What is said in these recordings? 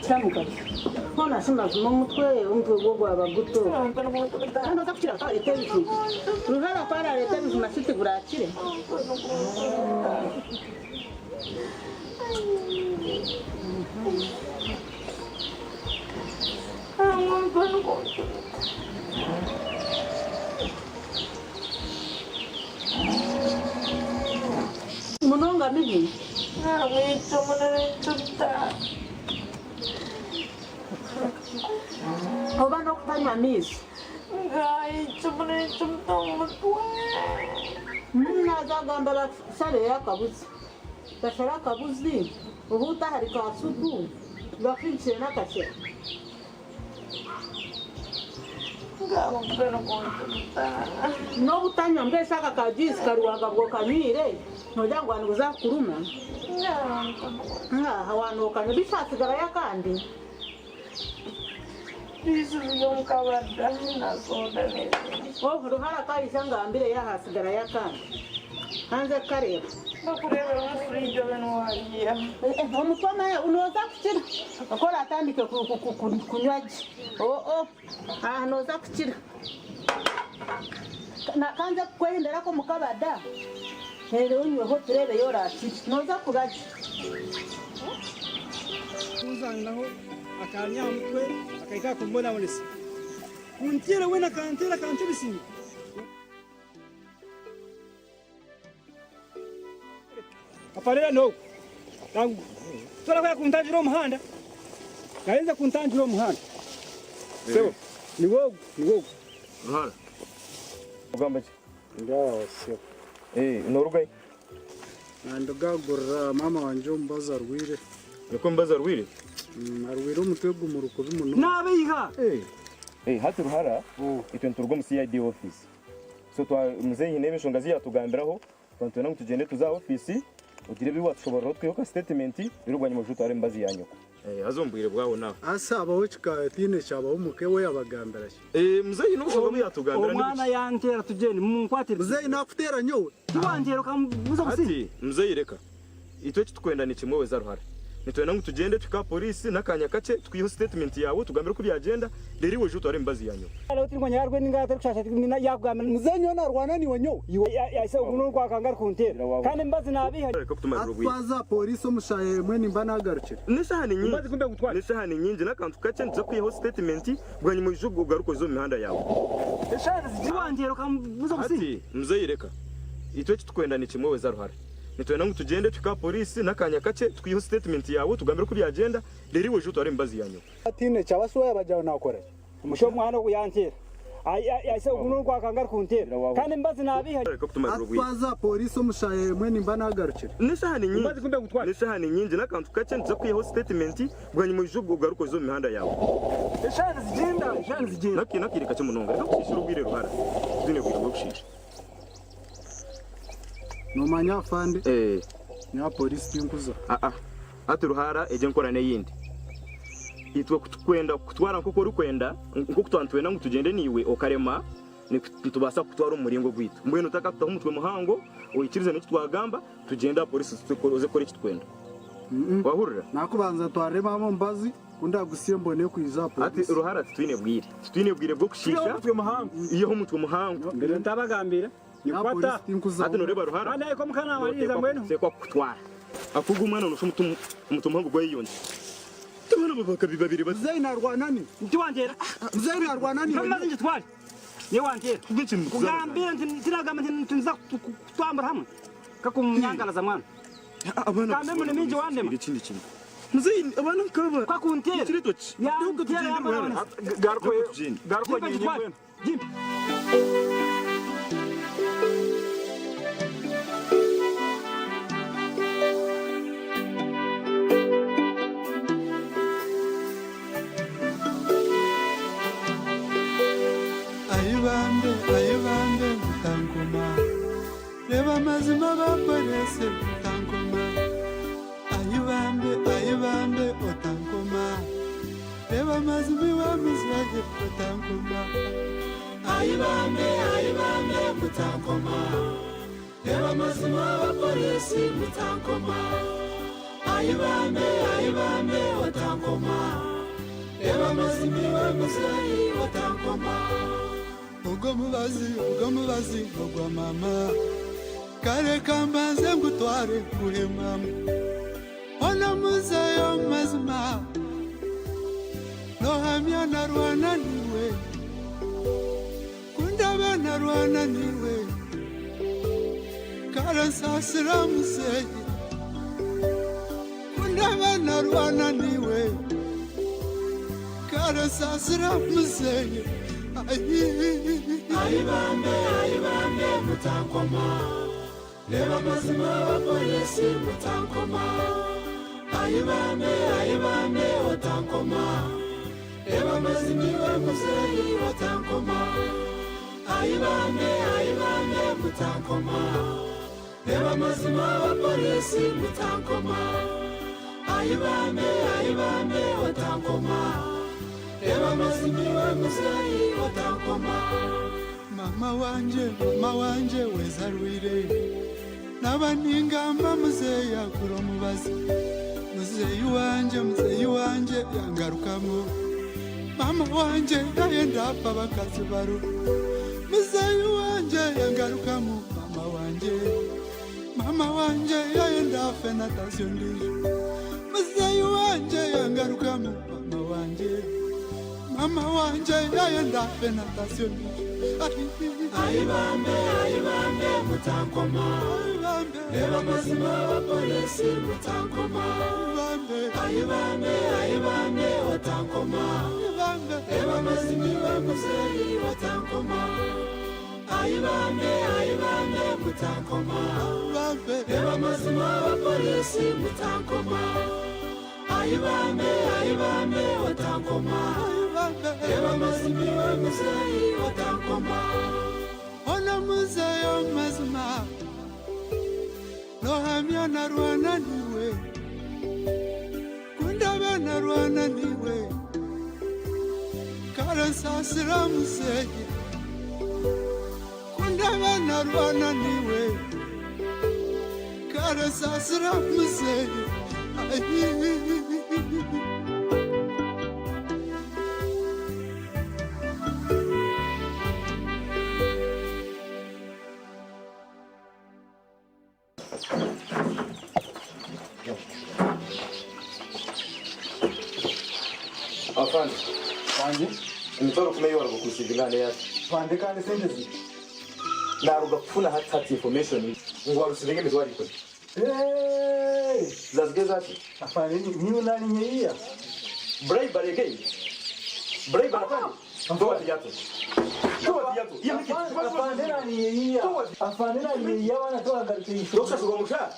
Kyamugayo. Hoona shi mazima omutwe omutwe gwo gwaba guto. Kandi oza kukira kureeta ebijuma. Ruhara ku arareeta ebijuma shi tigurakire? Munonga mibi. Oba n'okutanywa maizi. Naaza agamba bashareyo akabuzi. Bashara akabuzi ohuute ahari ka supu bafunikire n'akashera. N'obutanywa mbwenu shi aka ka juice kari wagabwa okanywire nogira ngu niguza kukuruma? Ngaaha waaba nokanywa beitu hatsigarayo akandi? Obu Ruhara akaija angambire yaaba hatsigarayo akandi kanze kukareeba. Omutwe nooza kukira ku oratandike kunywa gye. Oo aha nooza kukira. Kanze kukwehendera omu kabada reero onyweho tureebe yaaba orakire. Nooza kuba gye. Kunzaniraho akanya aha mutwe akahika aha kumbonabonesa. Kunteera weena akanteera akanca ebisingo. Afarera n'ogu. Nangu tora kuya kuntangira omuhanda. Yayenda kuntangira omuhanda. Sebo, ni wogu, ni wogu. Ruhara. Ogamba ki? Ndaho sebo. Eh, norugahi? Nanduga kugurira maama wangye omubazi arwaire. Nikwo omubazi arwaire? Arwaire omutwe gumuri kubi munonga. Nabeiha. Eh. Eh, hati Ruhara, itwe nituruga omu CID office. So twa muzeeyi hiine enshonga ezi yaatugambiraho, twaba nitwenda ngu tugyende tuze aha ofiisi ogire ebi waatushoboorora otwiheho ka sitetimenti reero bwanyima oije otware emibazi ya nyoko. Haza omu bwire bwaho naho. Asa habaho kikaatiine kyabaho omuka ewe yabagambira ki? Muzeeyi hiine obushonga obu yaatugambira ni Omwana buki? yanteera tugyende munkwatire. Muzeeyi nakuteera nyowe? Tiwanteera okambuza obusinge. Hati muzeeyi reka Itwe eki tukwenda ni kimwe weza Ruhara. Nitwenda ngu tugyende tuhike aha poriisi n'akaanya kakye tukwiheho sitetimenti yaawe otugambire oku byagenda reero iwe oije otware emibazi ya nyoko. Muzeeyi nyowe narwana naiwe nyowe? Reka kutumarira obwire. Atwaza aha poriisi omu shaaha emwe nimba nagarukire. N'eshaaha ni nyingi. N'eshaaha ni nyingi n'akantu kakye nituza kwihaho sitetimenti bwanyima oije ogaruke oze omu mihanda yaawe. Hati muzeeyi reka. Itwe eki tukwenda ni kimwe weza Ruhara. Nitwenda ngu tugyende tuhike aha poriisi n'akaanya kakye tukwiheho sitetimenti yaawe otugambire oku byagenda reero iwe oije otware emibazi ya nyoko. Hataine kyaba shi waaba gyawe naakora ki? Omushaija omwana ogu yanteera. Aise ogu n'ogu akanga arikunteera kandi emibazi naabiiha. Reka kutumarira obwire. Atwaza aha poriisi omu shaaha emwe nimba naagarukire. N'eshaaha ni nyingi. N'eshaaha ni nyingi n'akantu kakye nituza kwihaho sitetimenti bwanyima oije ogaruke oze omu mihanda yaawe. Eshaaha nizigyenda, eshaaha nizigyenda. N'akaire kakye munonga. Reka kushiishira obwire Ruhara. Titwine bwire bw'okushiisha. Noomanya afande, Eh. nyowe aha poriisi tinkuza. Aa, hati Ruhara egyo enkora n'eyindi. Itwe ku tukwenda kukutwara nk'oku orikwenda, nk'oku twaba nitwenda ngu tugyende naiwe okarema, nitubaasa kukutwara omu muringo gwaitu. Mbwenu otakatutaho omutwe muhango, oikirize n'eki twagamba, tugyende aha poriisi oze kukora eki tukwenda. Waahurira? Naakubanza ntwarire maama omubazi, ku ndaagusiye mbone kwija aha Hati poriisi. Ruhara titwine bwire. Titwine bwire bw'okushiisha. Twiheho omutwe muhango. Iheho omutwe muhango. Mbere ntabagambiire. Nikwata. Hati noreeba Ruhara Kandi ahika omuka namaliriza mbwenu. Noteekwa kukutwara. Akuga omwana nosha omutwe muhango gwayeyongyera. Abaana babakabi babiri bati. Muzeeyi narwana ni. Nti wanteera. Muzeeyi narwana ni. Kamaze ngitware. Niwe wanteera. Kugambira nti tinagamba nti nituza kutambura hamwe. Kakunyankalaza mwana. Abaana Kambe mune mingi wandema. Ekindi kintu. Muzeeyi abaana nkaba. Kakunteera. Ekireetwa ki? Yanteera yamara. Garuka Garuka ngitware. Jimmy. Ai bambe, ai bambe mutankoma Reeba amazima bakorese mutankoma Ai bambe, ai bambe otankoma Reeba amazima iwe muzaaye otankoma Ai bambe, ai bambe mutankoma Reeba amazima abapolisi mutankoma Ai bambe, ai bambe otankoma. muzeeyi otankoma. Ogwo mubazi ogwo mubazi ogwa mama kare kambanze ngutware nguhe mama ona muzeeyi omu mazima nohamya narwana niwe kundabe narwana niwe kare nsasira muzeeyi kundabe narwana niwe kare nsasira muzeeyi ayibambe ayibambe mutankoma reba amazima abapolisi mutankoma ayibambe ayibambe otankoma reba amazima iwe muzeeyi otankoma ayibambe ayibambe mutankoma reba amazima abapolisi mutankoma ayibambe ayibambe otankoma reba amazima iwe muzeeyi otankoma. Mama wanje mama wanje wezarwire naba ningamba muzeeyi agura omubazi muzeeyi wanje muzeeyi wanje yangarukamu mama wanje yayenda apfa abakazi baru muzeeyi wanje yangarukamu mama wanje mama wanje yayenda afe natasiyo ndijo muzeeyi wanje yangarukamu mama wanje mama wanje yayenda afe natasiyo ndijo. Ayibambe ayibambe mutankoma reba amazima abapolisi mutankoma ayibambe ayibambe otankoma reba amazima iwe muzeeyi otankoma ayibambe ayibambe mutankoma reba amazima abapolisi mutankoma ayibambe ayibambe otankoma reba amazima iwe muzeeyi otankoma. Ona muzeeyi omazima nohamya narwana niwe kundabe narwana niwe kare nsasira muzeeyi kundabe narwana niwe kare nsasira muzeeyi. Afande, Wange emitwaro 10 yowaruga kurusiga inganda yati pande kandi sente zi naruga kufuna hati hati information ngu warusiga emitwaro 10. Hey! Zazige zati Afande niyo nani nyeyiya bribery again. Bribery afande. Towa tiyato. Towa tiyato. Afande nani nyeyiya afande nani nyeyiya abana twagaruka ishuri Yokushashurwa omushahara.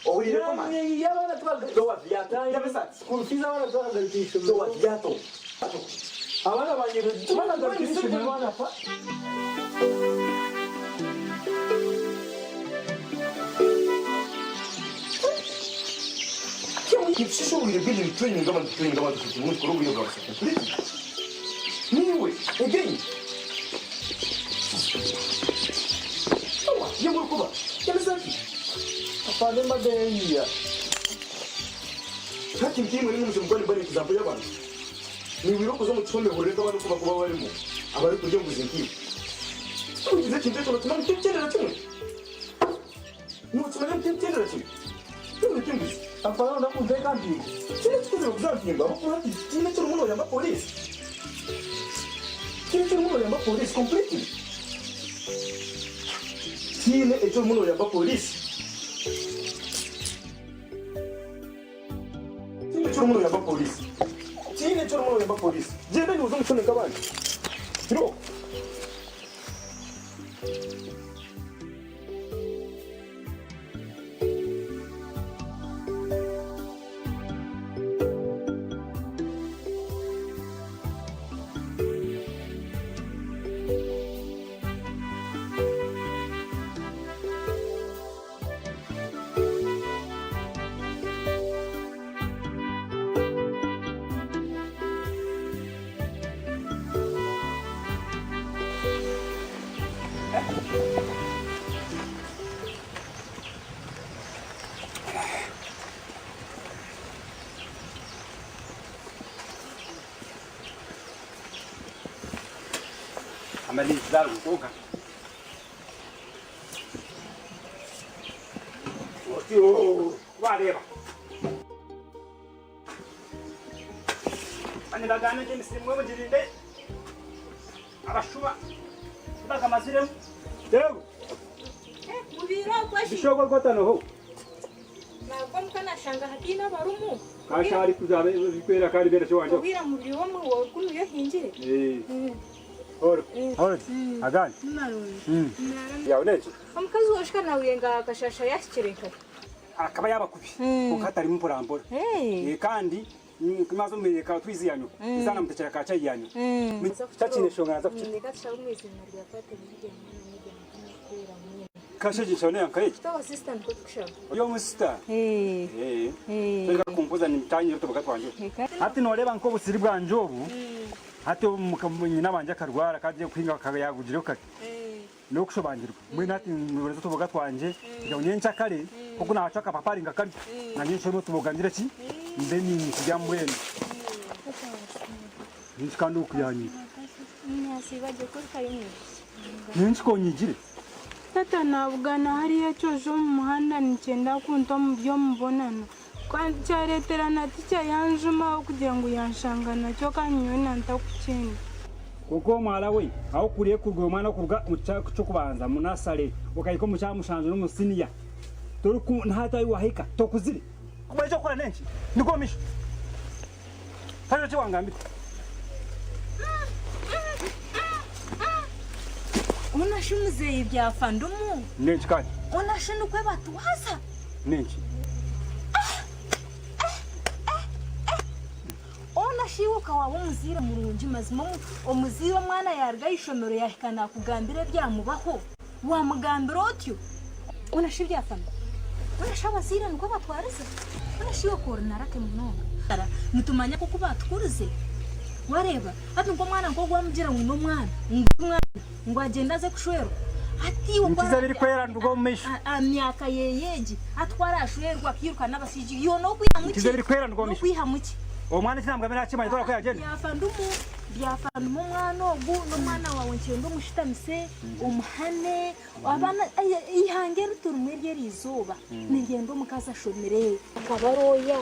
Owulire nani koma. nyeyiya abana twagaruka Towa tiyato. Yabesati. school fees abana twagaruka ishuri Towa tiyato. abana banjye twagaruka ishuri abana fa Nibishusha obwire bwingi nitutraininga abantu tutraininga abantu kugira ngo tukore obwire bwa completely. Niwe again. Towa, yenguru kuba. Yabesati. afande mbadde yeyiya Hati mtimwe ni mtu mkwani bali example y'abantu. Ni wiro kuzo mu kihome horeka abantu kuba kuba barimo. Abari kurya nguzi nkiyo. Tugize kintu cyo batuma mutendera kimwe. Nutuma mutendera kimwe. Tumwe kimwe. afande ndakunteka mpingo Kile kikuze kuzampinga amakuru hati kile cyo rumuntu yamba police. Kile cyo rumuntu yamba police completely. Kile cyo rumuntu yamba police. Kile cyo rumuntu yamba police. Kile cyo rumuntu yamba police. Genda niuze mucomeka abandi. Kiro. Amaliriza kwonka. Oti wareeba. Kandi ndagaana nti emisiri mwe mugirinde abashuma tibagamaziremu. Yego. Mubiire okwo shi. Bishogo rwatanoho. Nabwo muka nashanga hataine abarumu. Kasha ari kuza bikwera kandi bera cyo wanje. Obwira mubiri wo mu wokuno yohingire. Eh. Oro. Oro. Agani. Marungi. Yawe neki. Omukazi woshika nawe nga akashasha yahikire nka. Akaba yabakubi. Kuko hatarimu mporambora. Eh. Kandi kumaze umureka twizi yanyu. Izana mutekera ka cyayi yanyu. Cyakine shonga naza kuki. Reka tushabe mu izina rya Patiri n'irya Mwana n'irya Mutima Kwera mwene. Kashe jinshone yankaye. Tutawa sister niko tukushaba. Uyo musita. Eh. Eh. Eh. Reka kumpuza nimtanyire tuboga twanje. Hati noreba nko busiri bwanje obu. Hati nyina wanje akarwara kagiye kuhinga akayagugire kare. No kushobangirwa. Mwe nati nureza tuboga twanje. Ngira nyenca kare kuko nahaca akapapari ngakarya. Nanye nshobora tuboga ngira ki? Mbe ni kujya mbwene. Ninshi kandi ukuyanyi. Nyasibaje kuri kayimwe. Ninshi konyigire. Tata nabugana hariya kyojo omu muhanda nikyenda kunta omu by'omubonano. Kyareetera na tikya yanjumaho kugira ngu yanshanga nakyo kandi nyowe nantakukyenda. Kuko omwala we aho kuriye kurwa omwana kuruga mu ky'okubanza mu nasare ukahika omu kyamushanju n'omu siniya tori ntatayi wahika tokuzire kuba ekyo okukora nenki nigwo misho tariyo ki wangambire. Unashe muzeyi byafa ndumu. Nenki kandi? Unashe nukwe batwaza. Nenki? Onashiwe ukawaba omuziire murungi mazima omuziire omwana yaruga ishomero yahika nakugambira ebyamubaho wamugambira otyo onashe byafana onashe abaziire nikwo batwarize onashiwe korinarake munonga nitumanya kuku batukurize wareeba hati nk'omwana nk'ogwamugira ngu n'omwana ngu omwana ngu agyende aze kushwerwa hati Nkiza birikwera nduga omu maisho. myaka yeyegi atwara ashwerwa akiruka n'abashaija yo n'okwihamu ki Nkiza birikwera nduga omu maisho. n'okwihamu ki Omwana kinamugambira nakimanya tora ko yagenda. Byafa ndumu omwana ogu n'omwana wawe nkyenda omushitamise omuhane abaana ihanga eri turimu eri erizooba niryenda omukazi ashomire akaba roya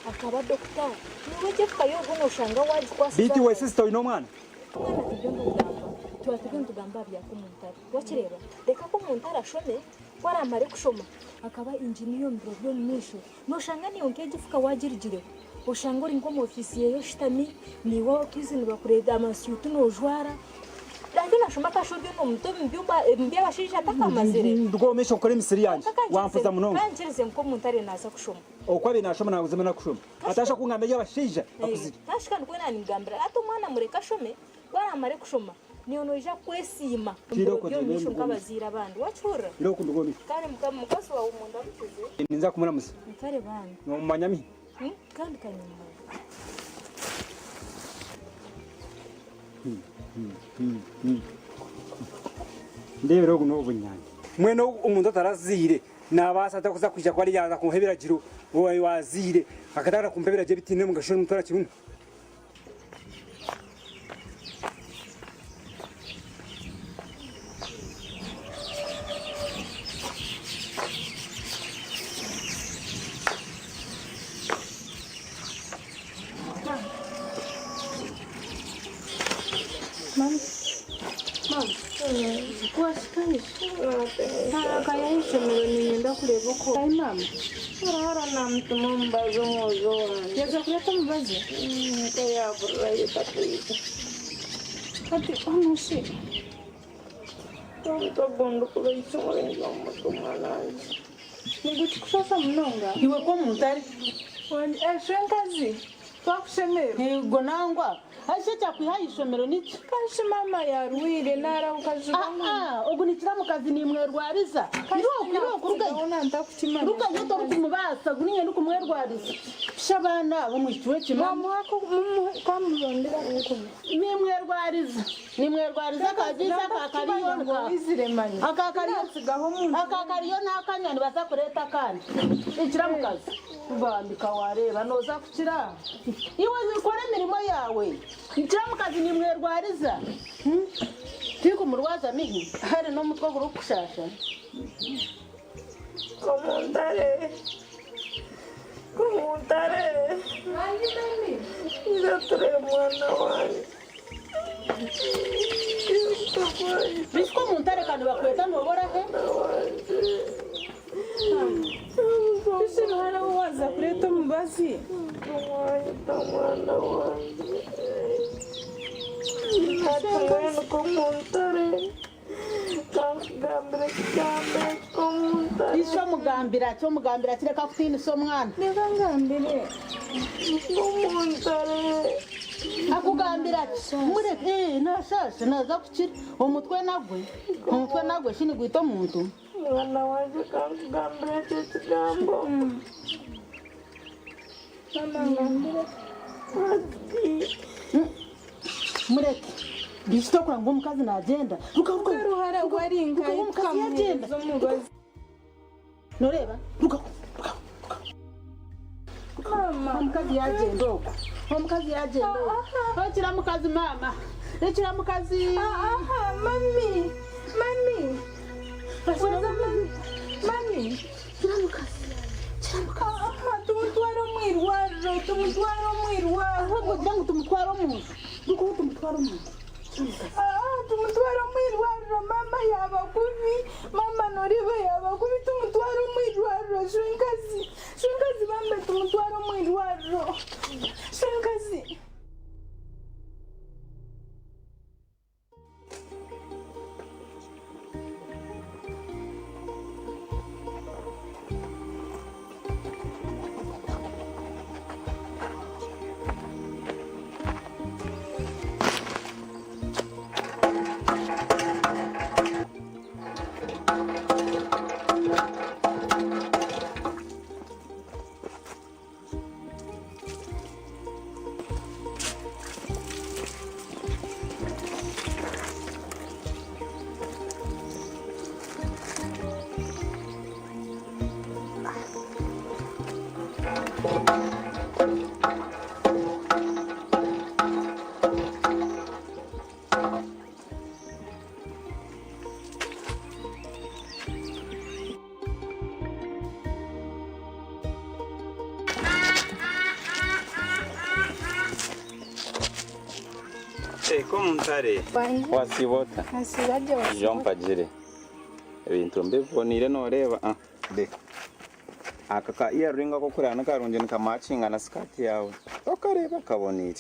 akaba dokita niwe gyefukayo ogu noshanga wagikwasiza. Biiti we sister oyine omwana. Omwana tibyo ndikugamba tuba turiyo nitugamba aha byakomuntare wakireba reka ko omuntu arashome ku aramare kushoma akaba inginiya omu biro by'omu maisho noshanga niiwe nk'egifuka wagirigireho oshanga ori nk'omu ofiisi yeeye oshutami niiwe okizi nibakureeta amasuuti noojwara kandi nashoma akasha ori omuto omu by'abashaija atakamazire. Nduga omu maisho nkore emisiri yangye wampuza munonga. Kankirize nk'omuntu ari naaza kushoma. Okwabe nashoma naguzima nakushoma. Atasha kungamba eby'abashaija akuzire. Kashika nikwo nanigambira ati omwana mureke ashome ku aramare kushoma niiwe noija kwesiima Kiire okwo omu maisho nduga omu nk'abaziire abandi wakihurira. Ire okwo nduga omu maisho. Kare mukazi wawe omunda amukize. Ninza kumuramusa. Kare bana. Nomumanyami. Kandi kanyuma. Ndebera ogu n'obunyanja. Mwene omuntu ataraziire nabaasa ata kuza kwija kuba yaza kumuha ebiragiro waziire akatandika kumpa ebiragiro ebitiine omugasho omuntu arakibona. Ntaraka y'ishomero ninyenda kureeba uko. Ai mama. Urahora namutuma omubazi omwojo wange. Yaza kureeta omubazi? Nko yaburirayo tatwiza. Hati onashe. Omutwe gundukuba ishomero ndy'omutwe omwana wange. Nigukikusasa munonga. Iwe ko omuntu ari? Eswe nkazi. Twakushemerwa. Yego nangwa. Aisha kyakwiha ishomero niki? Kashi mama yarwire narahuka Ah, ogu nikira mukazi nimwerwariza. Ntakukimanya. Rugayo torikumubaasa guniye ndikumwerwariza. Pisha abaana abo mwikiwe kimwe. Wamuha kwamurondera nkumu. Nimwerwariza. Nimwerwariza akagiza akakariyo akakariyo akakariyo n'akanya nibaza kureeta akandi. Ikira mukazi. Bambika wareba noza kukira. Iwe ukore emirimo yawe. Ikira mukazi nimwerwariza. Tikumurwaza mihi hari n'omutwe ogurikukushaasha. Komuntare. Komuntare. Nzature mwana wange. Bisi komuntare kandi bakweta nobora he? Bisi ruhara waza kureta omubazi. Mwana wange. Mbwenu komuntare. Kankugambira ekigambo eki komuntare. Bisi omugambira ki omugambira ki reka kutiinisa omwana. Reka ngambire. Komuntare. Akugambira ki? Mureke eh, nashasha naza kukira omutwe nagwe omutwe nagwe shi nigwita omuntu. Mwana wangye kankugambire eki ekigambo. Mama ngambire. Ati. Mureke bisi tokura ngu omukazi nagyenda. Ruka ruka. Ruhara gwari nka Omukazi yagenda. omubazi. Noreeba ruka ruka. Mama. Omukazi yagenda okwo. Omukazi yagenda okwo. Ekira mukazi mama. Ekira mukazi. Aha, mami. Mami. Waza mami. Mami. Kira mukazi. Kira mukazi. Aha, tumutware omu irwariro, tumutware omu irwariro. Ahubwo gira ngu tumutware omunju. Ruka tumutware omunju. Kira mukazi. Ah, tumutware omu irwariro mama yaba kubi. Mama noreeba yaba kubi tumutware omu irwariro. Shwenkazi. Shwenkazi bambe tumutware omu irwariro. Shwenkazi. Eh, komuntare wasibota Nasibajya ijo mpagire ebintu mbibonire noreeba ah, de aka ka earring ako kureba nikarungi nikamakinga na sikati yawe okareeba kabonire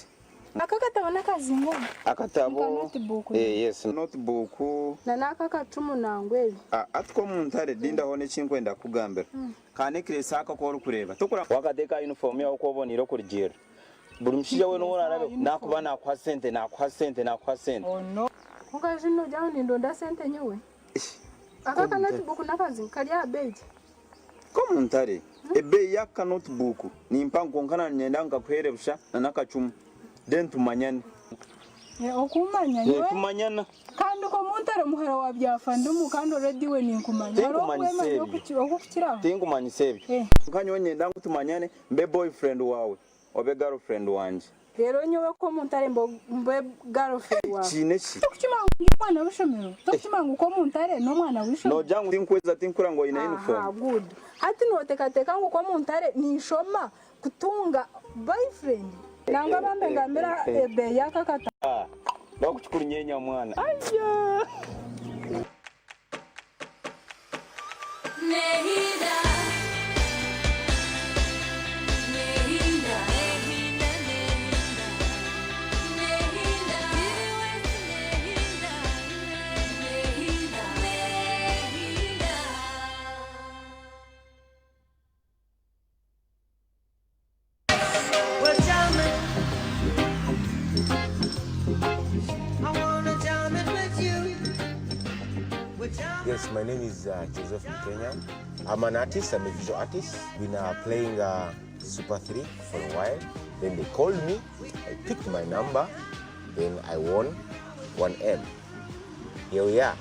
Aka katabo nakazinga. akatabo Nka notebook. eh, yes notebook Na naka kacumu nangwe ebi. Ah, ati komuntare dindaho nekinkwenda kugambira ka necklace aka korikureba tokura wakateeka uniform yawe okobonire okurugirira buri mushaija weena ou orarabe nakuba nakuha sente nakuha sente nakuha sente Oh no. Konka shi nogira ngu nindonda sente nyowe. Aka ka notebook nakazinga kari aha beegi. Komuntare ebeeyi y'aka notebook ni mpango kwonka nanyenda nkakuheere busha na n'akacumu then tumanyane. Okumanya Eh, nyowe. tumanyana. Kandi komuntare muhara wa Byafandumu kandi already we ninkumanya. Hariho Tinkumanyisa okwemanya ebyo. okukukiraho. Tinkumanyisa ebyo. Kwonka nyowe niinyenda ngu tumanyane mbe boyfriend waawe obe girlfriend wangye. Reero nyowe komuntare mbe girlfriend waawe. Kiine ki? Tokukimanya ngu ndi omwana w'eishomero? Tokukimanya ngu komuntare n'omwana w'eishomero? Noogira ngu tinkweza tinkura ngu oine Aha, uniform. good. Hati nooteekateeka ngu komuntare ninshoma kutunga boyfriend? Nangwa bambe ngambira ebeeyi y'aka katabo. Ah, bakukikurunyenya mwana. Aya! We're jamming. I wanna jam it with you. We're jamming. Yes, my name is Joseph Bukenya. I'm an artist, I'm a visual artist. Been playing Super 3 for a while. Then they called me, I picked my number, then I won 1M. Here we are.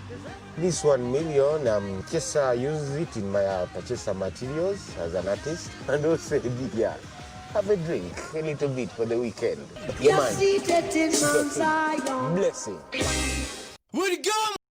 This 1 million, just use it in my purchase some materials as an artist and also, yeah, have a drink a little bit for the weekend. Yeah, You're man. seated in Super Mount 3. Zion. Blessing. Buri